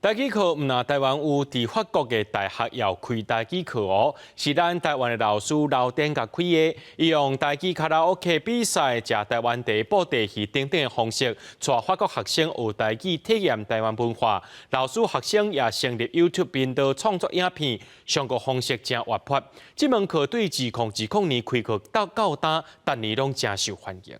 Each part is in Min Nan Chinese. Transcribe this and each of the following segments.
台語課毋但台灣有，佇法國的大學也有開台語課哦，是咱台灣的老師劉典覺開的，伊用台語卡拉 OK 比賽、食台灣茶、布袋戲等等的方式，帶法國學生學台語，體驗台灣文化。老師學生也成立 YouTube 頻道創作影片，上課方式誠活潑。這門課對2020年開課到到今，逐年攏誠受歡迎。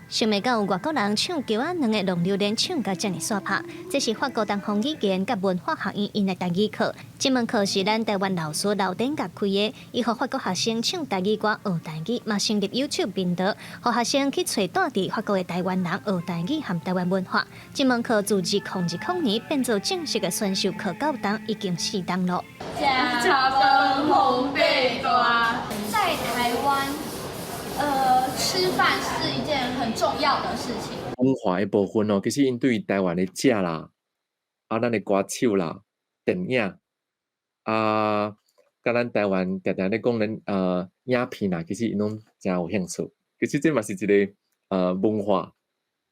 想袂到外國人唱橋仔兩个浪流連唱甲遮爾煞拍，這是法國東方語言佮文化學院𪜶的台語課。這門課是咱台灣老師劉典覺開的，伊予法國學生唱台語歌學台語，嘛成立 YouTube 頻道，予學生去揣蹛佇法國的台灣人學台語和台灣文化。這門課自2020年變做正式的選修課到今已經四冬咯。食飯予爬大，在台灣，吃飯是一件很重要的事情。文化的部分哦，其實𪜶對台灣的食啦，啊，咱的歌手啦、電影啊，佮咱台灣定定咧講咱影片啦，其實𪜶攏誠有興趣。其實這嘛是一个文化，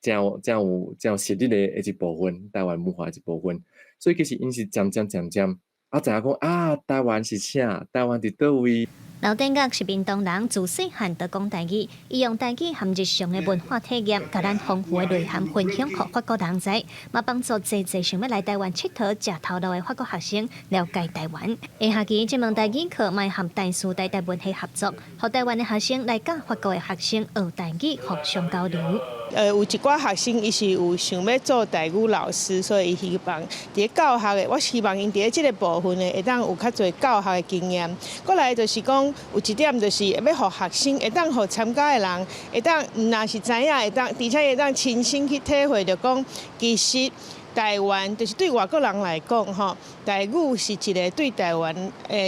誠有、誠有、誠有實力的一部分，台灣文化的一部分。所以其實𪜶是漸漸漸漸啊，知影講啊，台灣是啥？台灣佇佗位？劉典覺是屏東人，自細漢就講台語，伊用台語和日常的文化體驗，共咱豐富的內涵分享予法國人知，嘛幫助濟濟想欲來台灣𨑨迌、食頭路的法國學生了解台灣。下學期這門台語課嘛會和台師大台文系合作，予台灣的學生來佮法國的學生學台語，互相交流。有一寡學生伊是有想欲做台語老師，所以伊希望佇咧教學的，我希望𪜶佇咧這个部分呢，會當有較濟教學的經驗。過來就是講，有一點就是欲予學生會當予參加的人，會當毋但是知影，會當，而且會當親身去體會著講，其實台灣就是對外國人來講，吼，台語是一个對台灣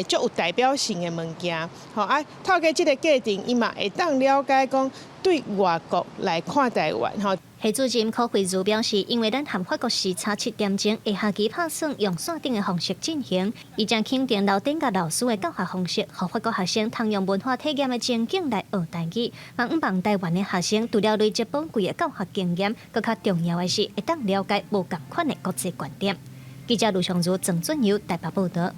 足有代表性的物件，吼啊，透過這个過程，伊嘛會當了解講對外國來看台灣，吼。系主任柯慧如表示，因為咱和法國時差7點鐘，下學期拍算用線頂的方式進行。伊誠肯定劉典覺老師的教學方式，予法國學生通用文化體驗的情景來學台語，嘛向望台灣的學生除了累積寶貴的教學經驗，閣較重要的是會當了解無仝款的國際觀點。記者盧尚如、鄭俊友台北報導。